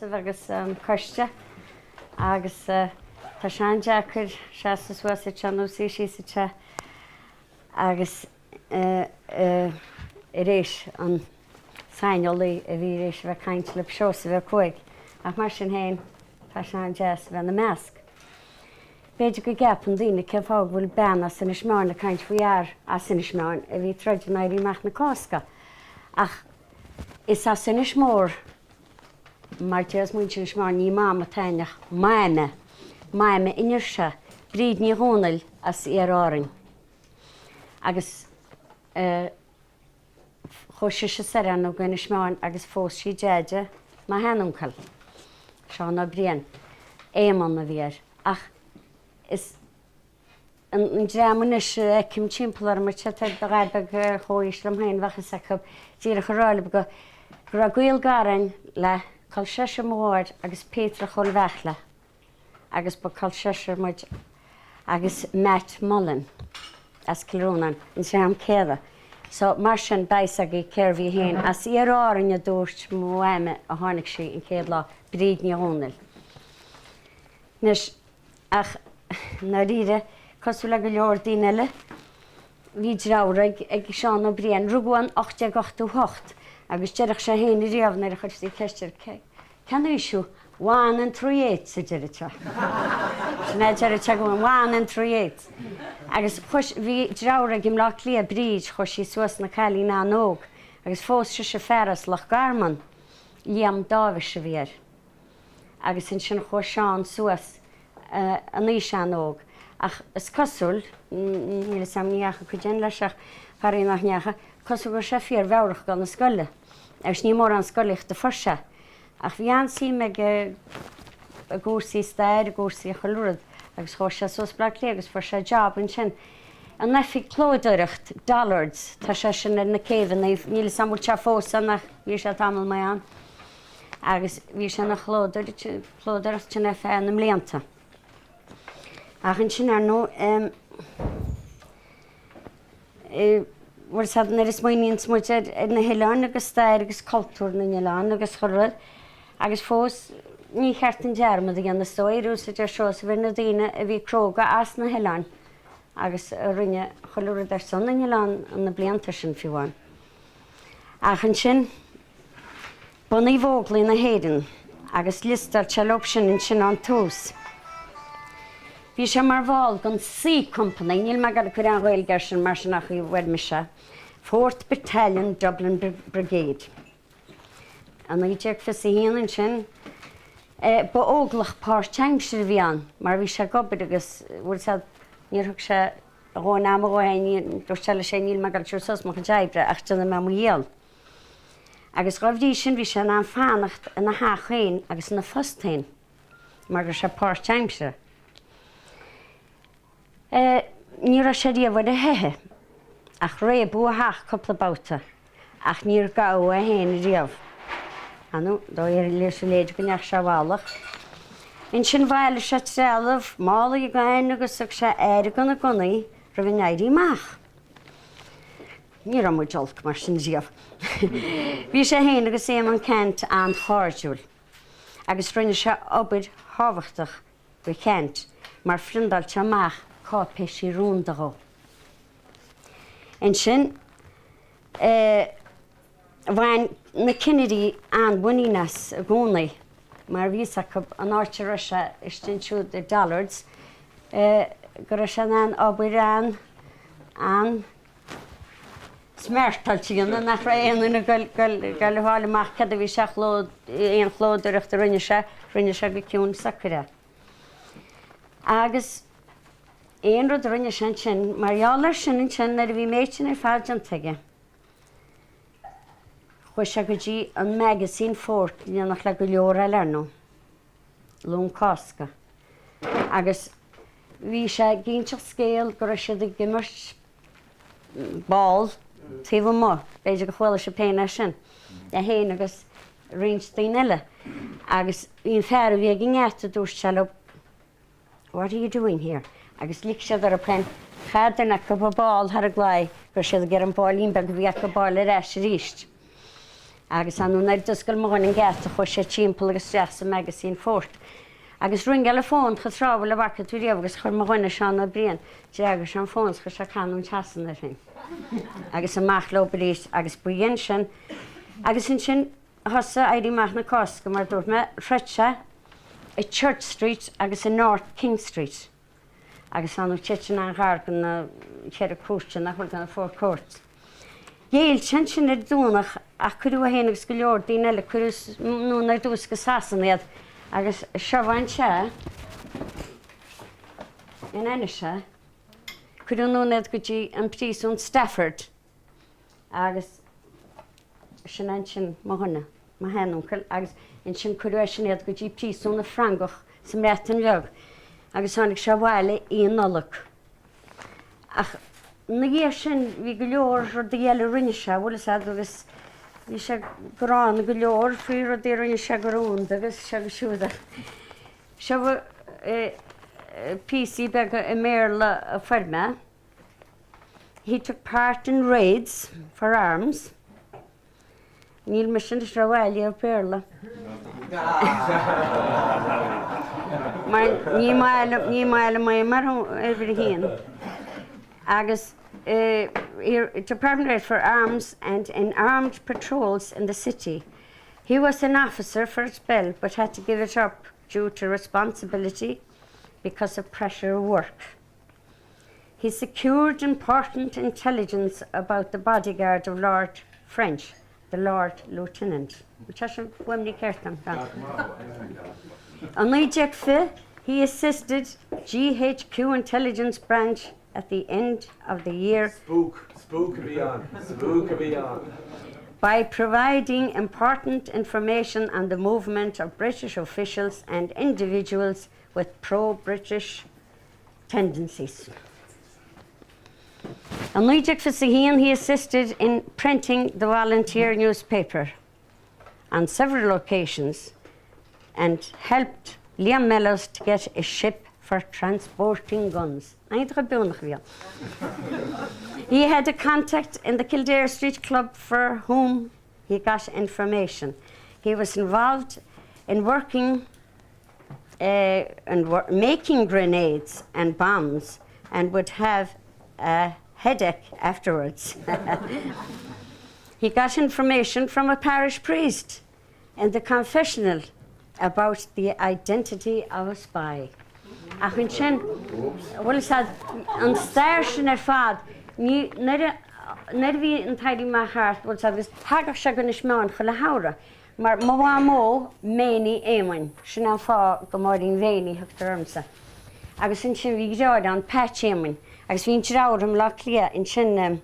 Seosamh agus an coiste agus tá sé an-deacair seasamh suas anseo nó suí síos anseo agus tar éis an saineolaí a bhí tar éis a bheith ag caint libh Seosamh Ó Cuaig ach mar sin féin tá sé an-deas a bheith ina measc. B'fhéidir go gceapann daoine cén fáth go bhfuil bean as Inis Meáin ag caint faoi fhear as Inis Meáin a bhí ag troid in Éirí Amach na Cásca ach is as Inis Mór mar déarfas muintir Inis Meáin ní Mam atá ann ach Maime, Maime Inirse, Bríd Ní Dhomhnaill as Iar Árainn agus eh Chuaigh sise soir ar ndóigh go Inis Meáin agus phós sí deaide mo sheanuncail, Seán Ó Briain. Éamonn a bhí air. Ach is an dream anois a fheicim timpeall orm, tá a dhath beag ar chomhaois liom féin, bheadh fhios acu díreach a rá libh go go raibh gaol gar againn le col seisear mo mháthair agus Peter Chóil Bheartla. agus ba col seisear muid agus Matt Mullen as Cill Rónáin an dream céanna. So mar sin beidh fhios agaibh cérbh í féin. As Iar Árainn a dúirt mo mhaime a tháinig sí an chéad lá, Bríd Ní Dhomhnaill. Anois, ach i ndáiríre, cosúil le go leor daoine eile, bhí deartháir ag ag Seán Ó Briain, rugadh in 1888 agus deireadh sé féin riamh nuair a chuirtí ceist air cé Cén aois thú? One and three eighths, a deireadh sé. Sin é a deireadh sé go one and three eighths. Agus chuaigh, bhí deartháir aige i mBleá Cliath, Bríd, chuaigh sí suas ina cailín an-óg agus phós sise fear as Loch Garman, Liam Dáibhis a bhí air. Agus ansin chuaigh Seán suas in aois an-óg. Ach is cosúil, níl fhios a'm, ní dheachaigh cuid againn leis ach faraor nach ndeachaigh, cosúil go raibh sé fíormheabhrach ag dul na scoile. Agus ní mórán scolaíochta a fuair sé. Ach bhí an-suim aige i gcúrsaí stair, i gcúrsaí chuile rud agus chuaigh sé suas Bleá Cliath agus fuair sé job ansin. An oifig clódóireacht, Dollards, tá sé sin ar na céibheanna, níl fhios a'm bhfuil sé fós ann ach bhí sé tamall maith ann. Agus bhí sé ina chlódóir, clódóireacht sin ar feadh na mblianta. Ach ansin ar ndóigh, bhfuil fhios a'd nuair a smaoiníonns muid ar na hoileáin agus stair agus cultúr na n-oileán agus chuile rud agus fós ní cheart an dearmad a dhéanamh is dóigh ar a deir Seosamh ar na daoine a bhí cróga as na hoileáin agus a rinne chuile rud ar son na n-oileán na blianta sin fiú amháin. Ach ansin. Bunaíodh Óglaigh na hÉireann agus liostáil sé leo sin ansin ón tús. Bhí sé mar bhall den C Company, níl mé ag dul ag cur aon Ghaeilge air sin mar sin ach a bhfuair mise, Fourth Battalion Dublin Brigade. I 1921 ansin, ba óglach páirtaimseartha a bhí ann mar bhí sé ag obair agus, bhfuil fhios a'd, níor thug sé a dhóthain ama dhó féin, dúirt sé leis féin níl mé ag dul siúl suas mo chuid oibre ach déanfaidh mé mo dhícheall. Agus dhá bhrí sin bhí sé in ann fanacht ina theach féin agus ina phost féin mar go raibh sé páirtaimseartha. Ní raibh sé riamh ar a theitheadh ach réabadh a theach cúpla babhta ach níor gabhadh é féin riamh. Ar ndóigh leis an léir go ndeachaigh sé i bhfolach. Ansin bhailigh sé trealamh, málaí againn agus thug sé aire do na gunnaí roimh an Éirí Amach. Ní raibh muid olc mar sin riamh. Bhí sé féin agus Éamonn Ceannt an-chairdiúil agus rinne sé obair thábhachtach do Cheannt mar phriondáil sé amach cáipéisí rúnda dhó. Ansin bhain na cinnirí an-mhuinín as i gcónaí mar bhí fhios acu an áit a raibh sé istigh ansiúd i Dollards go raibh sé in ann obair an an smeartáilte a dhéanamh nach raibh aon duine ag goil a fháil amach céard a bhí sé aon chlódóireacht a rinne sé, rinne sé go ciúin socair é. Agus aon rud a rinne sé ansin, mar gheall air sin ansin nuair a bhí an méid sin ar fad déanta aige, chuaigh sé go dtí an Magazine Fort in éineacht le go leor eile ar ndóigh, Luan Cásca. Agus bhí sé ag inseacht scéal go raibh siad ag imirt ball taobh amuigh, b'fhéidir gur chuala sibh féin é sin, é féin agus roinnt daoine eile. Agus bhí an fear a bhí ag an ngeata, dúirt sé leo, What are you doing here? Agus lig siad orthu féin, chaith duine acu an ball thar an gclaí, go raibh siad ag iarraidh an báillín beag a bhí acu a fháil ar ais arís. Agus ar ndóigh nuair a d'oscail mo dhuine an geata chuaigh sé timpeall agus isteach sa Magazine Fort. Agus ringeáil an fón chomh tráthúil le bhfaca tú riamh agus chuir mo dhuine Seán Ó Briain, d'fhreagair sé an fón 's chuir sé canúint Shasana air féin. Agus amach leo arís agus ba dhein sin agus ansin thosaigh Éirí Amach na Cásca mar dúirt mé, throid sé i Church Street agus i North King Street. Agus ar ndóigh tá siad sin an-ghar do na ceithre cúirteanna, nach bhfuil, do na Four Courts. Ghéill sé ansin ar an Domhnach ach cuireadh é féin agus go leor daoine eile, cuireadh anonn ar dtús go Sasana iad agus seo anseo in ainnise, cuireadh anonn iad go dtí an príosún Stafford agus sin ansin mo dhuine, mo sheanuncail agus ansin cuireadh eisean iad go dtí príosún na Frongoch sa mBreatain Bheag agus tháinig sé abhaile Oíche Nollag. Ach ina dhiaidh sin bhí go leor rudaí eile a rinne sé, bhfuil fhios a'd, agus bhí sé gránna go leor faoi rudaí a rinne sé go rúnda agus seo agus siúd ach seo píosaí beaga i mBéarla a fuair mé. He took part in raids for arms. Níl mise anois rómhaith ag léamh Béarla. Mar ní maith liom, ní maith liom é mar uimhir a haon. Agus he took part in raids for arms and in armed patrols in the city. He was an officer for a spell but had to give it up due to responsibility because of pressure of work. He secured important intelligence about the bodyguard of Lord French, the Lord Lieutenant. Tá sin fuaimní ceart agam. In 1920, he assisted GHQ Intelligence Branch at the end of the year. Spook, spook a bhí ann, spook a bhí ann. By providing important information on the movement of British officials and individuals with pro-British tendencies. In 1921 he assisted in printing the Volunteer newspaper on several occasions and helped Liam Mellows to get a ship for transporting guns. He had a contact in the Kildare Street Club for whom he got information. He was involved in working uh, and making grenades and bombs and would have a headache afterwards. he got information from a parish priest in the confessional about the identity of a spy. Ach ansin, bhfuil fhios a'd, an stair sin ar fad, ní, nuair a, nuair a bhí an tÉirí Amach thart, bhfuil fhios a'd, agus thagadh sé go Inis Meáin chuile shamhradh, Mar mo mhamó, Méiní Éamoinn, sin an fáth go Máirín Mhéiní a thugtar ormsa. Agus ansin bhí deartháir ann, Peait Éamoinn, agus bhí an deartháir i mBleá Cliath ansin,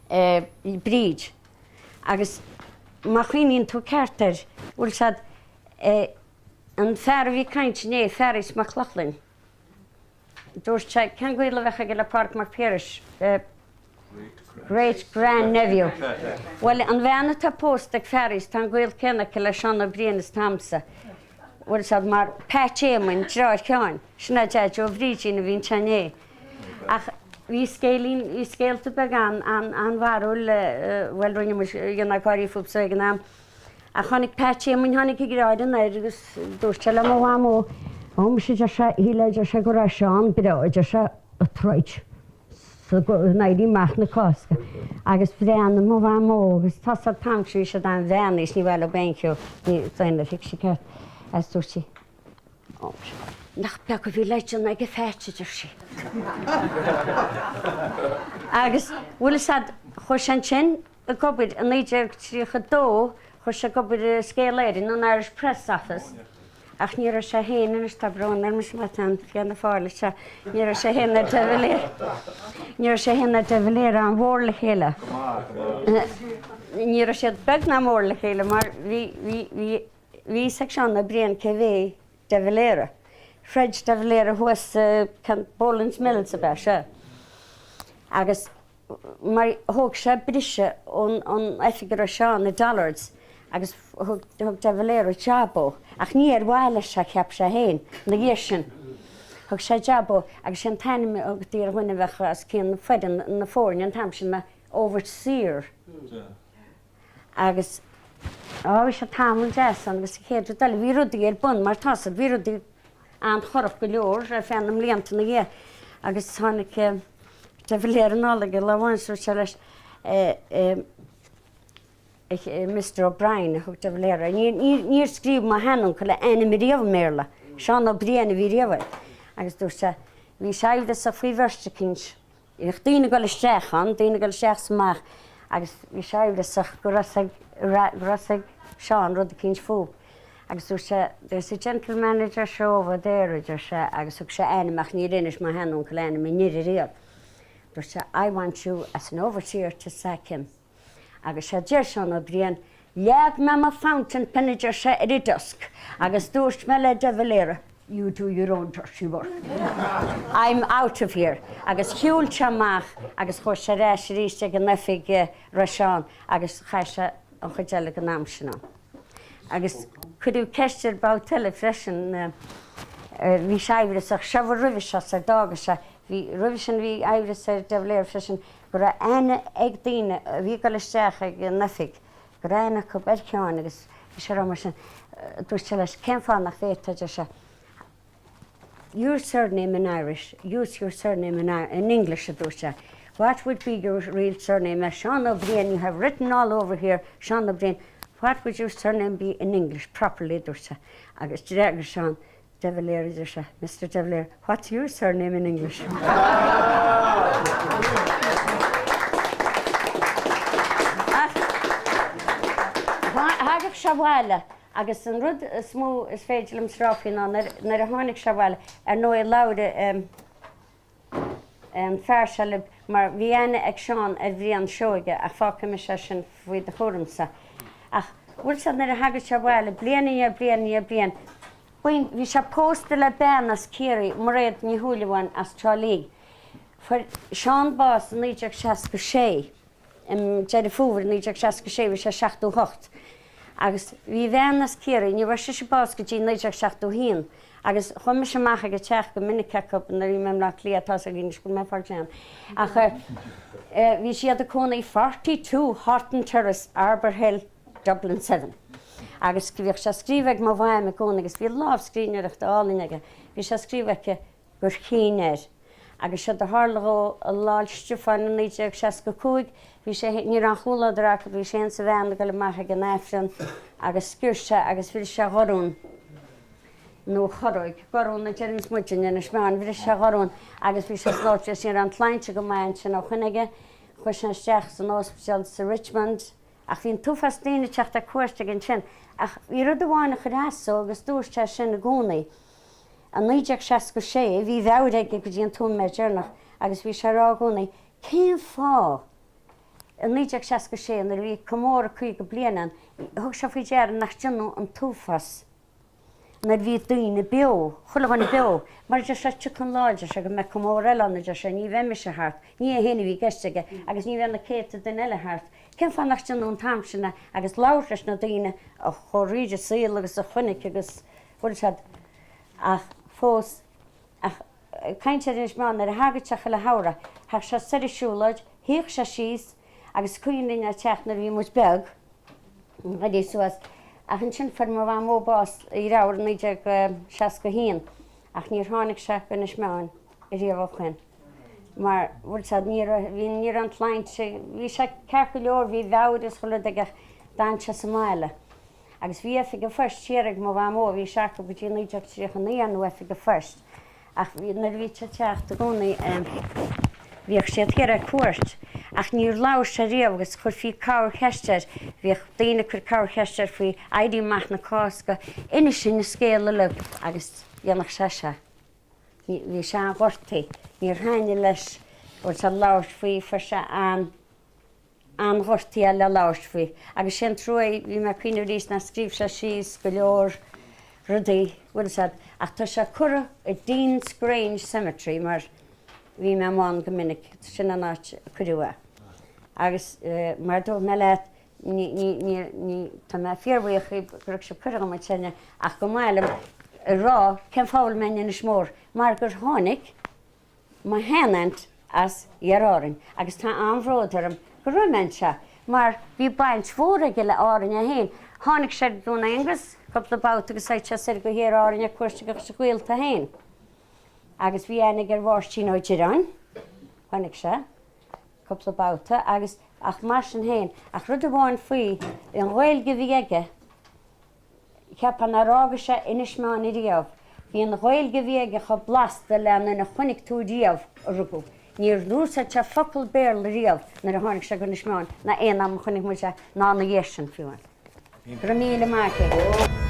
eh, Bríd. Agus má chuimhníonn tú ceart air, bhfuil fhios a'd, eh, an fear a bhí ag caint inné, Fearghas Mac Lochlainn, Dúirt sé, cén gaol a bheadh aige le Pádraig Mac Piarais? Great grand nephew. Bhuel, an bhean atá pósta ag Fearghas, tá an gaol céanna aici le Seán Ó Briain is atá a'msa. Bhfuil fhios a'd, mar Peait Éamoinn, deartháir Sheáin, sin é Deaid Joe Bhrídín a bhí anseo inné. Ach bhí scéilín, bhí scéalta beaga ann, an-bharrúil, bhuel, rinne muid, dhéanfá gáirí fúbsa ag an am. Ach tháinig Peait Éamoinn, tháinig a dheartháir anoir agus dúirt sé le mo mhamó, Ó muise, a deir sé, shíl a deir sé, go raibh Seán breá, a deir sé, ag troid in Éirí Amach na Cásca. Agus bhreathnaigh mo mhamó agus tá fhios a'd an t-am sin bhí siad an-mheánaois, ní mhaith leo aon cheo, ní daon ar thuig sí ceart. Agus dúirt sí, Ó muise, nach beag a bhí le déanamh ag an Pheait, a deir sí. Agus bhfuil fhios a'd, chuaigh sé ansin, ag obair i 1932 chuaigh sé ag obair i Scéala Éireann, an Irish Press Office, ach ní raibh sé féin anois, tá brón orm is má tá an Fianna Fáil anseo, ní raibh sé féin ná de Valera, ní raibh sé féin ná de Valera an-mhór le chéile. Ní raibh siad beag ná mór le chéile mar bhí, bhí, bhí, bhí fhios ag Seán Ó Briain cé bhí de Valera. Throid de Valera thuas i Boland's Mills ab ea, sea. Agus mar thóg sé briseadh ón oifig a raibh sé ann i Dollards agus thug de Valera jab dó, ach ní ar mhaithe leis a cheap sé féin ina dhiaidh sin. Thug sé jab dó agus sé an t-ainm a thugtaí ar dhuine a bheadh os cionn foireann na foirne an t-am sin ná overseer. Agus, á, bhí sé tamall deas ann agus an chéad rud eile, bhí rudaí ar bun mar tá 's a'd, bhí rudaí an-chorrach go leor ar feadh na mblianta ina dhiaidh agus tháinig de Valera anall aige lá amháin is dúirt sé leis, eh, eh, Mister O'Brien a thug de Valera air. Níor scríobh mo sheanuncail a ainm riamh i mBéarla. Seán Ó Briain a bhí riamh air. Agus dúirt sé, bhí sé aimhreasach faoi bheirt eicínt. Bhíodh daoine ag dul isteach ann, daoine ag dul isteach is amach agus bhí sé aimhreasach go raibh 's ag, go raibh 's ag Seán rud eicínt fúthu. Agus dúirt sé, there's a gentleman a deir sé over there a deir sé agus thug sé ainm ach níor inis mo sheanuncail a ainm i nDoire riamh. Dúirt sé, I want you as an overseer to sack him. Agus sé deir Seán Ó Briain, Leag mé mo fountain pen a deir sé ar an desk agus dúirt mé le de Valera, you do your own dirty work. I'm out of here. Agus shiúil sé amach agus chuaigh sé ar ais arís ag an oifig a raibh Seán agus chaith sé an chuid eile den am sin ann. Agus cuireadh ceist air babhta eile freisin, bhí sé aimhreasach, seo roimhe seo sar d'fhága sé, bhí, roimhe sin bhí aimhreas ar de Valera freisin go raibh aithne ag daoine a bhí ag dul isteach ag an oifig, go raibh aithne acu ar Sheán agus bhí sé ag rá mar sin, dúirt sé leis, cén fáth nach bhféadfá, a deir sé, your surname in Irish, use your surname in, in English, a dúirt sé, what would be your real surname, as Seán Ó Briain, you have written all over here, Seán Ó Briain, what would your surname be in English properly, a dúirt sé, agus d'fhreagair Seán, De Valera, a deir sé, Mister De Valera, what's your surname in English? Ach thagadh sé abhaile agus an rud is mó is féidir liom a rá faoi ná nuair a tháinig sé abhaile, ar ndóigh labhair an fear seo libh mar bhí aithne ag Seán ar Bhrian Seoige ach fágfaidh mise é sin faoi do chúramsa. Ach bhfuil 's a'd nuair a thagadh sé abhaile bliain i ndiaidh bliain i ndiaidh bliain, bíonn, bhí sé pósta le bean as Ciarraí, Mairéad Ní Shúilleabháin as Trá Lí. Fuair Seán bás i 1966. I Deireadh Fómhair 1966 bhí sé 78 agus bhí a bhean as Ciarraí, ní bhfuair sise bás go dtí 1971 agus chuaigh mise amach ag an teach go minic acu nuair a bhí mé i mBleá Cliath, tá's againn anois go bhfuil mé fá dtean. Ach bhí siad ag cónaí 42 Horton Terrace, Arbour Hill, Dublin 7. Agus bhíodh sé scríofa ag mo mhaim i gcónaí agus bhí lámhscríbhneoireacht álainn aige, bhí sé scríofa aici gur chinn air. Agus séard a tharla dhó i Lá 'le Stiofáin i 1965, bhí sé, ní raibh aon chomhluadar acu, bhí sé féin is a bhean ag dul amach ag an Aifreann agus sciorr sé agus bhris sé a dhorún, nó a choróig, gorún a deireanns muid in Inis Meáin, bhris sé a dhorún agus bhí sé san ospidéal, ní raibh an tsláinte go maith ansin ó shoin aige, chuaigh sé isteach san ospidéal sa Richmond, ach bhí an t-uafás daoine ag teacht ar cuairt aige ansin. Ach bhí rud amháin a chuir as dó agus dúirt sé sin i gcónaí, I 1966, bhí a mheabhair aige go dtí an t-nóiméad deireanach agus bhí sé ag rá i gcónaí, cén fáth? I 1966, nuair a bhí comóradh 50 bliain ann, thug sé faoi deara nach déanadh an t-uafás nuair a bhí daoine beo, chuile dhuine beo. Mar a deir sé, tiocfaidh an lá, a deir sé, go mbeidh comóradh eile ann, a deir sé, ní bheidh mise thart, ní é féin a bhí i gceist aige, agus ní bheidh na céadta duine eile thart. Cén fáth nach déanadh an t-am sin é agus labhairt leis na daoine a chuaigh thríd an saol agus a chonaic agus bhfuil 's a'd ach fós, ach ag caint ar Inis Meáin, nuair a thagadh sé chuile shamhradh, thagadh sé soir ag siúlóid, shuíodh sé síos agus cuimhin linn a' teach nuair a bhí muid beag, ag éirí suas, ach ansin fuair mo mhamó bás i bhFeabhra 1961 ach níor tháinig sé go Inis Meáin ariamh ó shoin mar bhfuil 's a'd ní raibh, bhí, ní raibh an tsláinte, bhí sé ceart go leor, bhí a mheabhair is chuile rud aige ach d'fhan sé sa mbaile. Agus bhí oifig an phoist thiar ag mo mhamó, bhí sé acu go dtí 1939 ar ndóigh, oifig an phoist. Ach bhí, nuair a bhí sé ag teacht i gcónaí, bhíodh siad thiar ar cuairt. Ach níor labhair sé riamh agus chuirfí corrcheist air, bhíodh daoine ag cur corrcheist air faoi Éirí Amach na Cásca, inis dúinn an scéal uilig agus dhéanfadh sé sea. Ní, bhí sé an-ghortaithe, níor thaitnigh leis, bhfuil 's a'd labhairt faoi, fuair sé an. an-ghortaithe le labhairt faoi. Agus sé an trua é, bhí mé ag cuimhneamh arís nár scríobh sé síos go leor rudaí, bhfuil 's a'd, ach tá sé curtha i Dean's Grange Cemetery mar bhí mé ann go minic, sin an áit a cuireadh é. Agus mar a dúirt mé leat, ní, ní, ní, ní, tá mé fíorbhuíoch gur thug sibh cuireadh dom ansin ach go maith liom a rá cén fáth a bhfuil mé in Inis Mór, mar gur tháinig, mo shean-aunt as Iar Árainn agus tá an-bhród orm go raibh mé anseo. Mar bhí baint mhór aige le Árainn é féin. Tháinig sé ar Dún Aonghas cúpla babhta agus théadh sé soir go hIar Árainn ag cuairt a chuid gaolta féin. Agus bhí aithne aige ar Mháirtín Ó Direáin. Tháinig sé cúpla babhta agus, ach mar sin féin, ach rud amháin faoi, an Ghaeilge a bhí aige, Cheapfá nár fhága sé Inis Meáin ariamh. Bhí an Ghaeilge a bhí aige chomh blasta le aon duine a chonaic tú riamh a rugadh. Níor úsáid sé focal Béarla riamh nuair a tháinig sé go Inis Meáin ná aon am a chonaic muid é ná ina dhiaidh sin fiú amháin. Go raibh míle maith agat.